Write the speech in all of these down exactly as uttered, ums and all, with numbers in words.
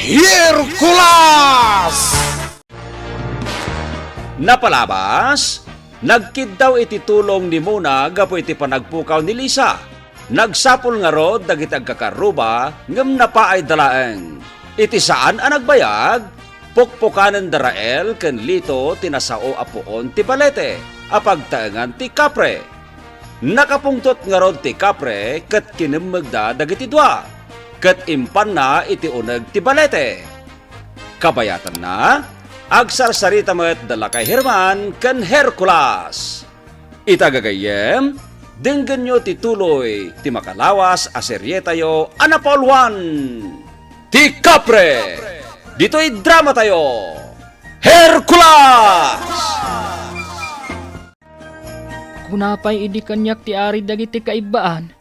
Hercules! Napalabas, nagkiddaw iti tulong ni Mona gapu iti panagpukaw ni Lisa. Nagsapul ngarud dagiti agkakarruba ngem napaayda laeng. Iti saan a nagbayag, pukpukanen da Rael ken Lito ti nasao a puon ti balete a pagtaengan ti kapre. Nakapungtot ngarud ti kapre ket kinemmegda dagiti dua, ket impanna iti uneg ti balete. Kabayatanna, agsarsarita met da Lakay Herman ken Hercules. Ita gagayyem, denggenyo ti tuloy ti makalawas a serietayo a napauluan, Ti Kapre! Ditoy dramatayo, Hercules! Kuna pay idi kaniak ti ari dagiti kaibbaan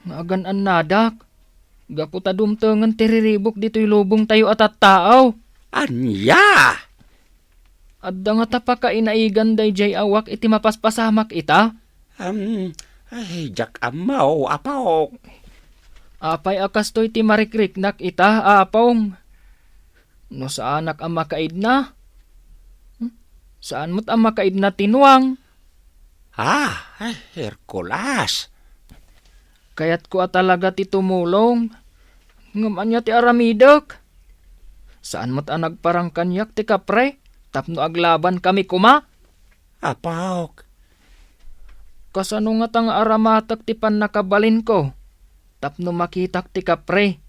nga agan-annadak, gapu ta dumtengen ti riribuk ditoy lubongtayo a tattao. Ania? Adda ngata pakainaigan daydiay awak iti mapaspasamak ita? Am, ay, diak ammo, apok. Apay a kastoy ti marikriknak ita, apong? No saanak a makaidna, hmm? Saan met a makaidna ti nuang. Ah, ay, Hercules. Kayatko a talaga ti tumulong. Ngem ania ti aramidek? Saan met a nagparang kaniak ti kapre tapno aglaban kami koma? Apok. Kasano ngata nga aramatek ti pannakabalinko tapno makitak ti kapre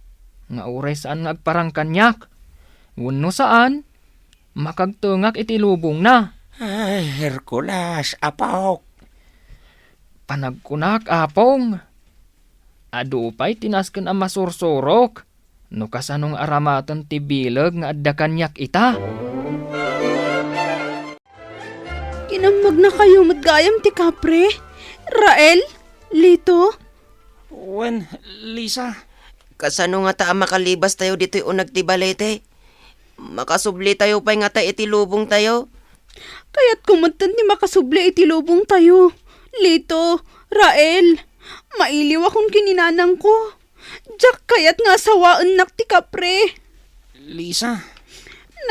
nga uray saan nga agparang kaniak? Wenno saan, makagtengak iti lubongna. Ay, Hercules, apok. Panagkunak, apong. Adu pay ti nasken a masursurok no kasano nga aramaten ti bileg nga adda kaniak ita. Kinammagnakayo met gayam ti kapre, Rael, Lito. Wen, Lisa. Kasano ngata a makalibastayo ditoy uneg ti balete? Makasublitayo pay ngata iti lubongtayo? Kayatko metten ti makasubli iti lubongtayo. Lito, Rael, mailiwakon ken ni nanangko. Diak kayat nga asawaennak ti kapre. Lisa.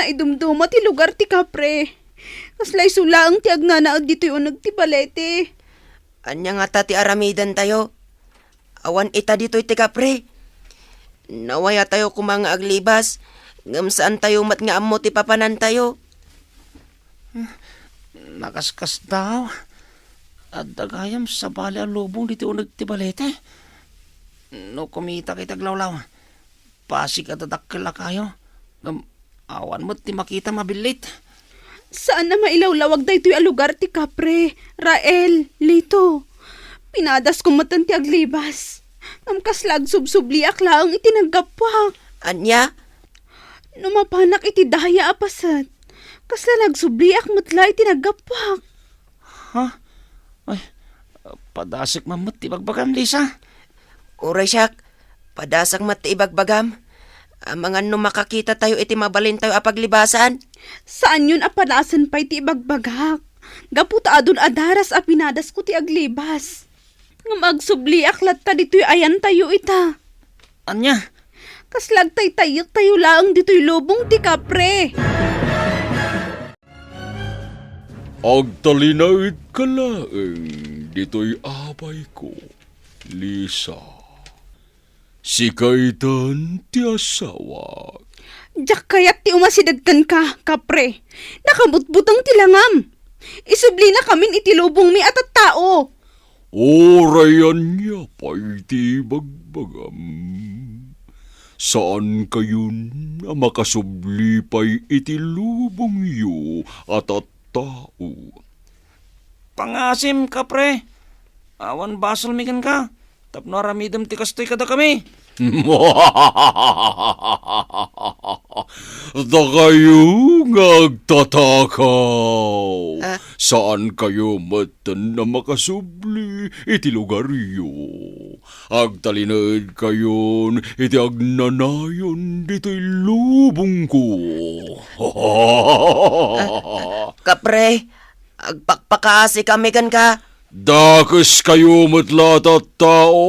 Naidumduma ti lugar ti kapre. Kasla isu laeng ti agnanaed ditoy uneg ti balete. Ania ngata ti aramidentayo? Awan ita ditoy ti kapre. Nawayatayo koma nga aglibas, ngem saantayo met nga ammo ti papanantayo. Nakaskasdaaw. Adda gayam sabali a lubong ditoy uneg ti balete. No kumitak iti aglawlaw, basig a dadakkel a kayo. Ngem awan met ti makita mabillit. Saan a mailawlawag daytoy a lugar ti kapre, Rael, Lito. Pinadasko metten ti aglibas. Ngem kasla agsubsubliak laeng iti naggapuak. Ania? No mapanak iti daya a paset, kasla nagsubliak met la iti naggapuak. Ha? Ay, padasek man met ti ibagbagam, Lisa. Uray siak, padasek met ti ibagbagam. Amangan no makakitatayo iti mabalintayo a paglibasan. Saanyon a padasen pay ti ibagbagak. Gapu ta adun a daras a pinadasko ti aglibas. Ngem agsubliak latta ditoy ayantayo ita. Ania? Kasla agtaytayyektayo laeng ditoy lubong ti kapre. Agtalinaedka laeng ditoy abayko, Lisa. Sika itan ti asawak. Diak kayat ti umasideg kenka, kapre. Nakabutbuteng ti langam. Isublinakamin iti lubongmi a tattao. Uray ania pay ti ibagbagam, saankayon a makasubli pay iti lubongyo a tattao. Pangasim, kapre. Awan basolmi kenka tapno aramidem ti kastoy kadakami. Dakayo nga agtatakaw. Ah. Saankayo metten a makasubli iti lugaryo. Agtalinaedkayon iti agnanayon ditoy lubongko. Ah, ah, kapre, agpakpakaasikami kenka. Dakeskayo met la a tattao.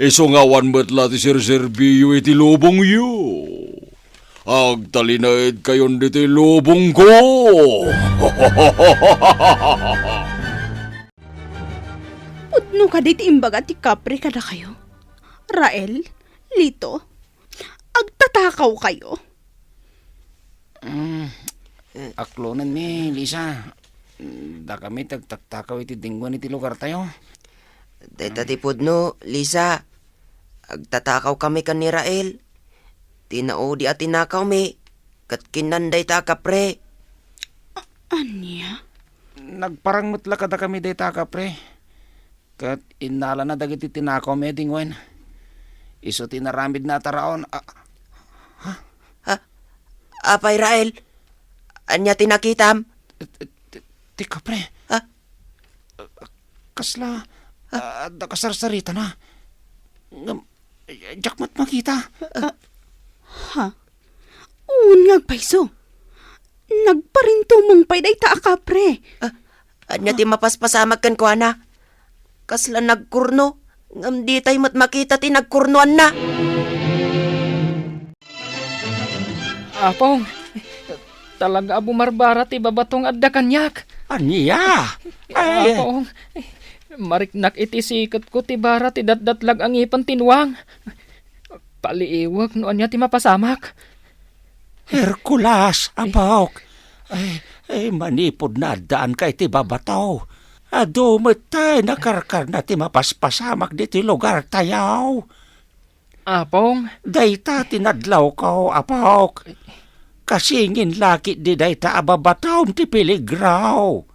Isu nga awan met la ti serserbiyo iti lubongyo. Agtalinaedkayon ditoy lubongko! Pudno kadi ti imbaga ti kapre kadakayo? Rael, Lito, agtatakawkayo? Mm, aklonenmi, Lisa. Dakami ti agtaktakaw iti dingwen iti lugartayo. Dayta ti pudno, Lisa. Agtatakawkami ken ni Rael. Ti naudi a tinakawmi, ket kinnan dayta a kapre. A-, ania? Nagparang met la kadakami dayta a kapre. Ket innalana dagiti tinakawmi a dingwen. Isu ti inaramidna a taraon. A-, ha? Ha? Apay, Rael? Ania ti nakitam? Ti, ti, ti kapre. Ha? Kasla, ah, adda kasarsaritana. Ngem, diak met makita. Ah, ha? Wen nga agpayso. Nagparintumeng pay dayta a kapre. Ah, ania ti mapaspasamak kenkuana? Kasla nagkurno, ngem ditay met makita ti nagkurnoanna. Apong, talaga a bumarbara ti babato nga adda kaniak. Ania? Ay. Apong, mariknak iti siketko ti bara ti datdatlag a ngipen ti nuang. Paliiwek no ania ti mapasamak. Hercules, apok. Ay, ay, manipud naaddaanka iti babato, adu met tay nakarkarna ti mapaspasamak ditoy lugartayo. Apong? Dayta ti nadlawko, apok. Kasingin la ketdi dayta a babatom ti peligraw.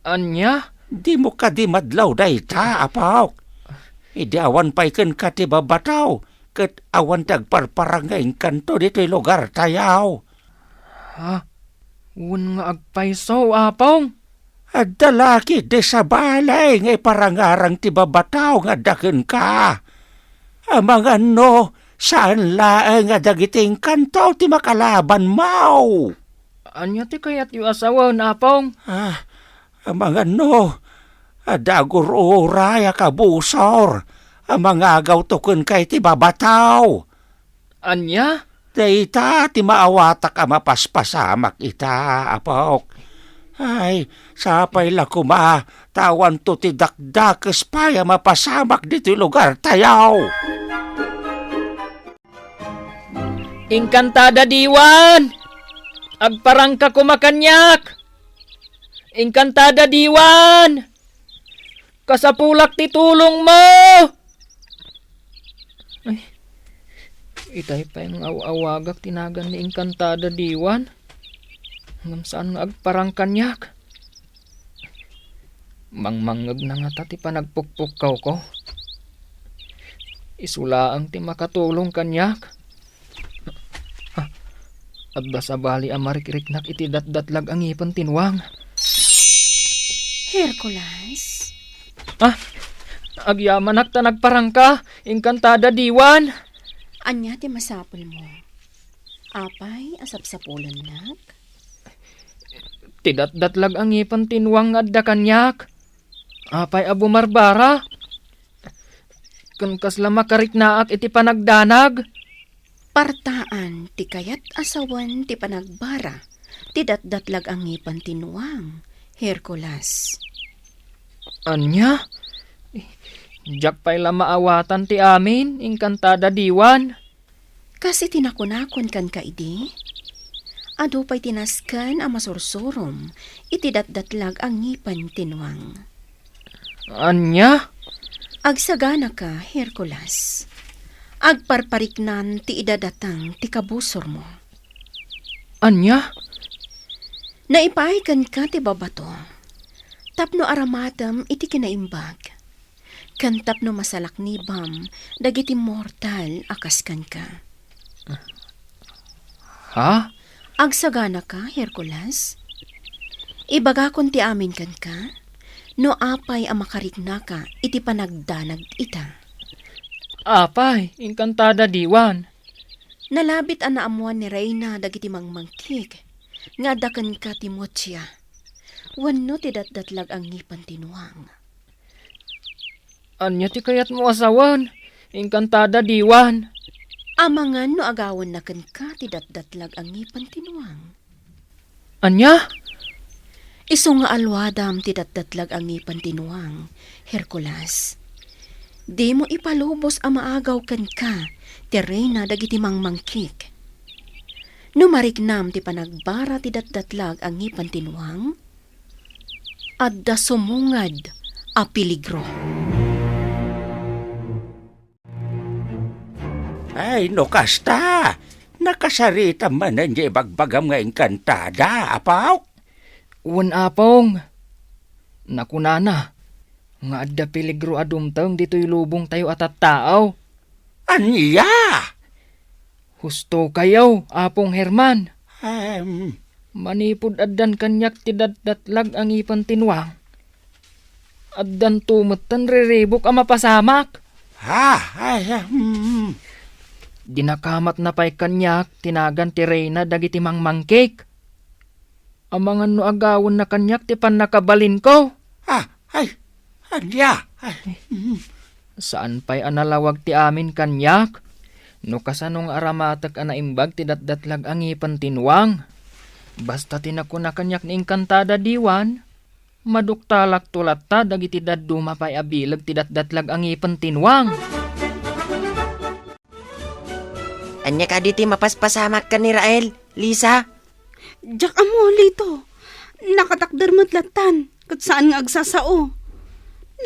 Ania? Dimo kadi madlaw dayta, apok. Idi awan pay kenka ti babato, ket awan ti agparparang nga engkanto ditoy lugartayo. Ha? Wen nga agpayso, Apong? Adda la ketdi sabali nga iparangarang ti babato nga adda kenka. Amangan no, saan laeng a dagiti engkanto ti makalabanmo. Ania ti kayatyo a sawen, Apong? Ah, amangan no, adda agur-uray a kabusor a mangagawto kenka iti babato. Ania? Dayta ti maawatak a mapaspasamak ita, apok. Ay, sapay la koma, ta awanto ti dakdakes pay a mapasamak ditoy lugartayo. Engkantada diwan! Agparangka koma kaniak! Engkantada diwan! Kasapulak ti tulongmo! Ay, itay pay nga aw-awagak ti nagan ni Encantada diwan. Ngem saan nga agparang kaniak. Mangmangngegna ngata ti panagpukpukkawko. Isu laeng ti makatulong kaniak. Ah, adda sabali a marikriknak iti datdatlag a ngipen ti nuang. Hercules? Ah, agyamanak ta nagparangka, Encantada diwan. Ania ti masapulmo? Apay a sapsapulennak? Ti datdatlag a ngipen ti nuang nga adda kaniak. Apay a bumarbara? Ken kasla makariknaak iti panagdanag? Partaan ti kayat a sawen ti panagbara ti datdatlag a ngipen ti nuang, Hercules. Ania? Diak pay la maawatan ti amin, Encantada diwan. Kas iti nakunakon kenka idi, adu pay ti nasken a masursurom iti datdatlag a ngipen ti nuang. Ania? Agsaganaka, Hercules. Agparpariknan ti idadatang ti kabusormo. Ania? Naipaay kenka ti babato tapno aramatem iti kinaimbag, ken tapno masalaknibam dagiti mortal a kas kenka. Ha? Agsaganaka, Hercules? Ibagakon ti amin kenka, no apay a makariknaka iti panagdanag ita. Apay, Encantada diwan. Nalabit a naammuan ni Reina dagiti mangmangkig nga adda kenka ti mutia wenno ti datdatlag a ngipen ti nuang. Ania ti kayatmo a sawen, Encantada diwan? Amangan no agawenna kenka ti datdatlag a ngipen ti nuang. Ania? Isu nga aluadam ti datdatlag a ngipen ti nuang, Hercules. Dimo ipalubos a maagaw kenka ti reyna dagiti mangmangkik. No mariknam ti panagbara ti datdatlag a ngipen ti nuang, adda sumungad a peligro. Ay, no kasta, nakasaritam manen ti ibagbagam nga engkantada, Apo? Wen, Apong. Nakunana nga adda peligro a dumteng ditoy lubongtayo a tattao. Ania? Husto kayo, Apong Herman. Em. Manipud addan kaniak ti datdatlag a ngipen ti nuang, addanto metten riribuk a mapasamak. Ha? Ay, ah, mm. Dinakamatna pay kaniak ti nagan ti reyna dagiti mangmangkik. Amangan no agawenna kaniak ti pannakabalinko. Ah, ay, ania? Ay, mm. Saan pay a nalawag ti amin kaniak? No kasano nga aramatek a naimbag ti datdatlag a ngipen ti nuang? Basta ti nakuna kaniak ni Encantada diwan, maduktalakto latta dagiti dadduma pay a bileg ti datdatlag a ngipen ti nuang. Ania kadi ti mapaspasamak ken ni Rael, Lisa? Diak ammo, Lito. Nakatakder met lattan, ket saan nga agsasao.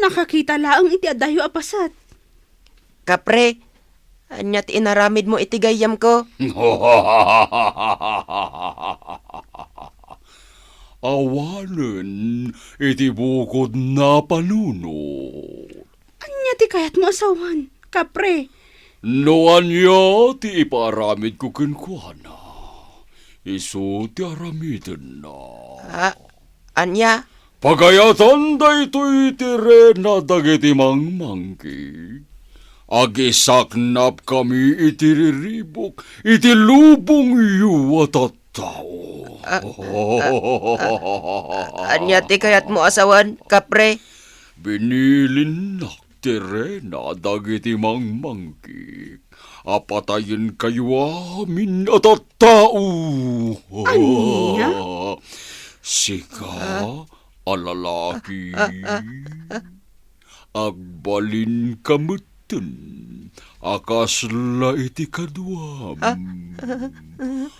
Nakakita laeng iti adayo a paset. Kapre, ania ti inaramidmo iti gayyemko? Awanen iti bukodna a panunot. Ania ti kayatmo a sawen, kapre? No ania ti ipaaramidko kenkuana, isu ti aramidenna. Ah, ania? Pagayatan daytoy ti reyna dagiti mangmangkik. Agisaknapkami iti riribuk iti lubongyo a tattao. Ah, ah, ah, ania ti kayatmo a sawen, kapre? Binilinnak ti reyna dagiti mangmangkik a patayenkayo amin a tattao. Ania? Sika a lalaki, agbalinka metten a kasla iti kaduam.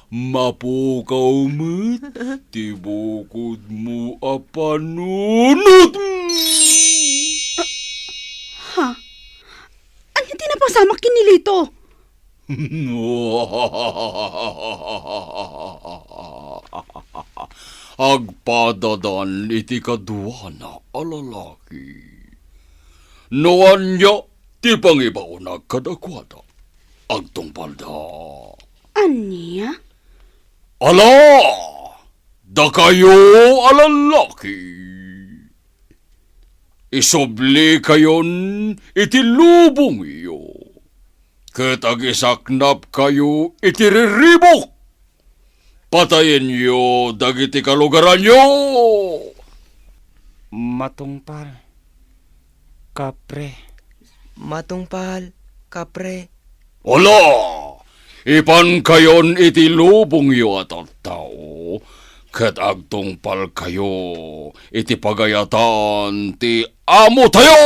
Mapukaw met ti bukodmo a panunot. Ha? Ania ti napasamak ken ni Lito? Agpadadan iti kaduana a lalaki. No ania ti pangibaonak kadakuada, agtungpalda. Ania? Ala! Dakayo a lalaki! Isublikayon iti lubongyo, ket agisaknapkayo iti riribuk. Patayenyo dagiti kalugaranyo! Matungpal, kapre. Matungpal, kapre. Ala! Ipankayon iti lubongyo a tattao, ket agtungpalkayo iti pagayatan ti amotayo!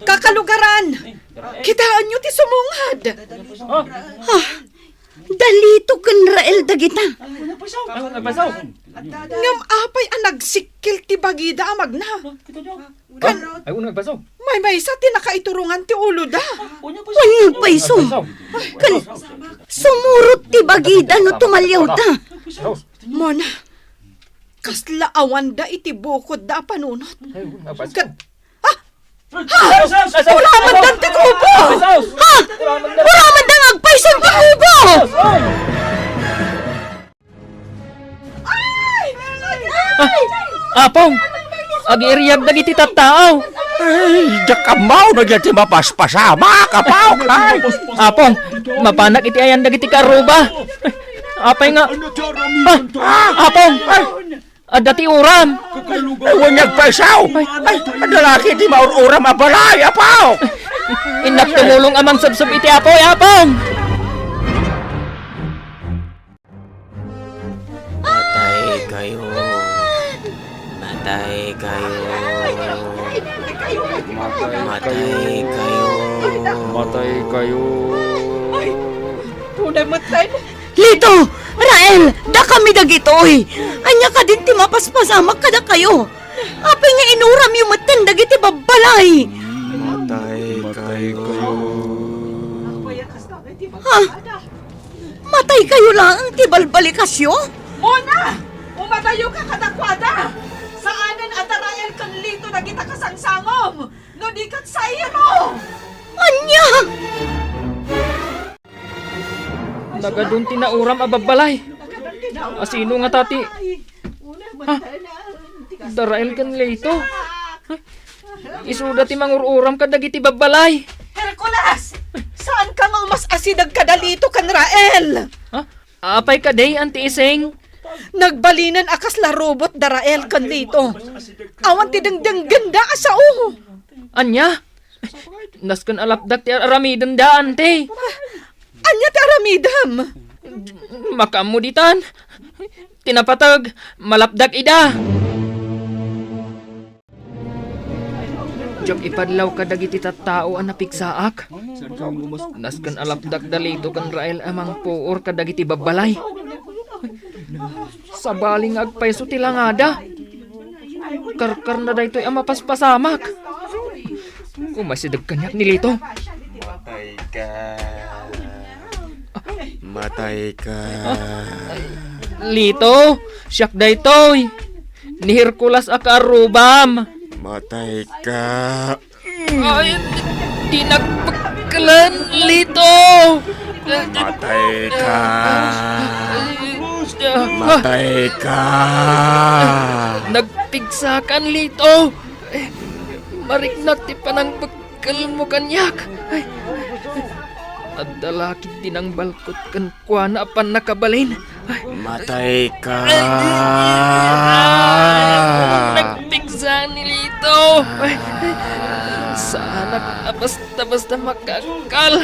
Kakalugaran! Kitaenyo ti sumungad! Ah, da Lito ken Rael dagita. Ngem apay a nagsikkel ti bagida a magna? Kan, maymaysa ti nakaiturongan ti uloda. Wen nagpayso. Kan, sumurot ti bagida no tumaliawda. Mona, kasla awanda iti bukodda a panunot. Ket Ha? Ha? Uramandan ti kubo! Ha? Uramandan nga agpayso ti kubo! Ah, Apong! Agiiriag dagiti tattao! Ay, diak ammo no diay ti mapaspasamak, Apong! Ay! Apong, mapanak iti ayan dagiti karuba! Apay nga... Ah, Apong! Ay! Adda ti uram. Ay, wen nagpayso. Ay, ay, adda la ket ti maur-uram a balay, Apo. Innak tumulong a mangsubsob iti apuy, Apong! Matay kayo. Matay kayo. Matay kayo. Matay kayo. Tunay met tayo. Lito! Rael! Dakami dagitoy! Ania kadin ti mapaspasamak kadakayo? Apay nga inuramyo metten dagiti babbalay? Matay kayo. Ha? Matay kayo laeng ti balbalikasyo? Mona! Umadayo ka kadakuada! Saanen a darael ken Lito dagita kasangsangom! No di ket sairo! Ania? Nagadun ti nauram a babbalay. Asino ngata ti, ha? Darael ken Lito? Isuda ti mangur-uram kadagiti babbalay. Hercules! Saanka nga umas-asideg kada Lito ken Rael? Ha? Apay kadi, Auntie Ising? Nagbalinen a kasla robot da Rael ken Lito. Awan ti dengdenggenda a sao. Ania? Nasken a lapdak ti ar-aramidenda, Auntie. Ania ti aramidem? Makaammo ditan. Ti napateg, malapdak ida. Diak ipadlaw kadagiti tattao a napigsaak. Nasken a lapdak da Lito ken Rael a mangpuor kadagiti babbalay. Sabali nga agpayso ti langada. Karkarna daytoy a mapaspasamak. Umasideg kaniak ni Lito. Matay ka. Matay ka. Lito, siak daytoy. Ni Hercules a kaarrubam. Matay ka. Ay, di nagpakkalan, Lito. Matay ka. Matay ka. Nagpigsakan, Lito. Mariknak ti panangbakkalmo kaniak. Ay. Adda la ketdi nangbalkot kenkuana a pannakabalin. Matay ka. Nagpigsa ni Lito. Saanak a basta-basta makakal.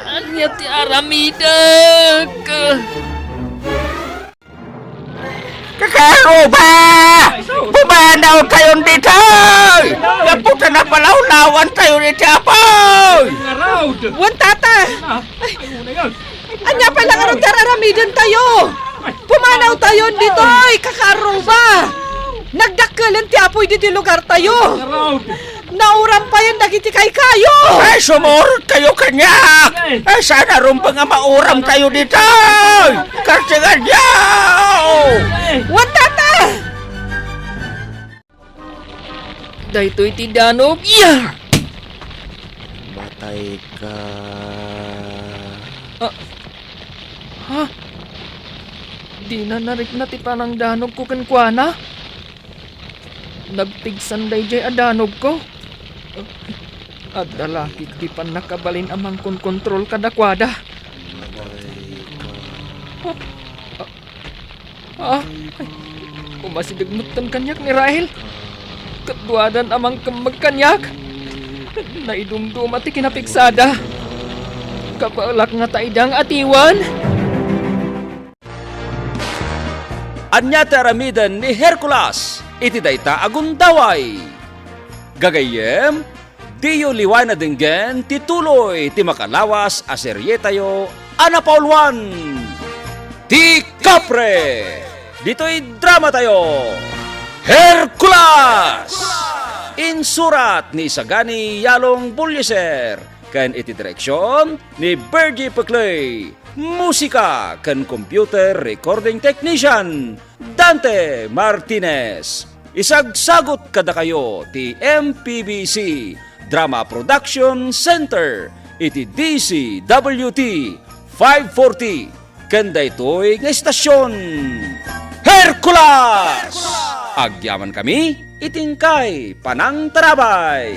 Ania ti aramidek? Kakaruba! Pumanaw kayon ditoy! Gapu ta napalawlawan tayo ni Apoy! Wen, tata! Ania pay la ngarud ti ar-aramiden tayo? Pumanaw tayon ditoy, kakaruba! Nagdakkelen ti apoy ditoy lugar tayo! Nauram payon dagiti kaykayo! Ay, sumurot kayo kaniak! Ay, saan a rumbeng a mauram tayo ditoy! Kartingan niyo! Wen, tata! Daytoy ti danog. Iya! Matay ka. Ah. Ha? Dina narikna ti panangdanogko kenkuana? Nagpigsan daydiay a danogko? Adda la ketdi pannakabalin a mangkonkontrol kadakuada. Ah, ay, umasideg metten kaniak ni Rael. Ket duadan a mangkemmeg kaniak. Naidumduma ti kinapigsada. Kabaelak ngata ida nga atiwan. Ania ti aramiden ni Hercules iti dayta a gundaway? Gagayyem, diyo liwayan a denggen ti tuloy ti makalawas a serietayo a napauluan, Ti Kapre! Ditoy dramatayo, Hercules! Insurat ni Sagani Yalong Bullieser ken iti direksion ni Virgie Peclay. Musika ken computer recording technician, Dante Martinez. Isagsagut kadakayo ti M P B C Drama Production Center iti D Z W T five forty ken daytoy nga istasion, Hercules! Agyamankami iti inkay panangtarabay.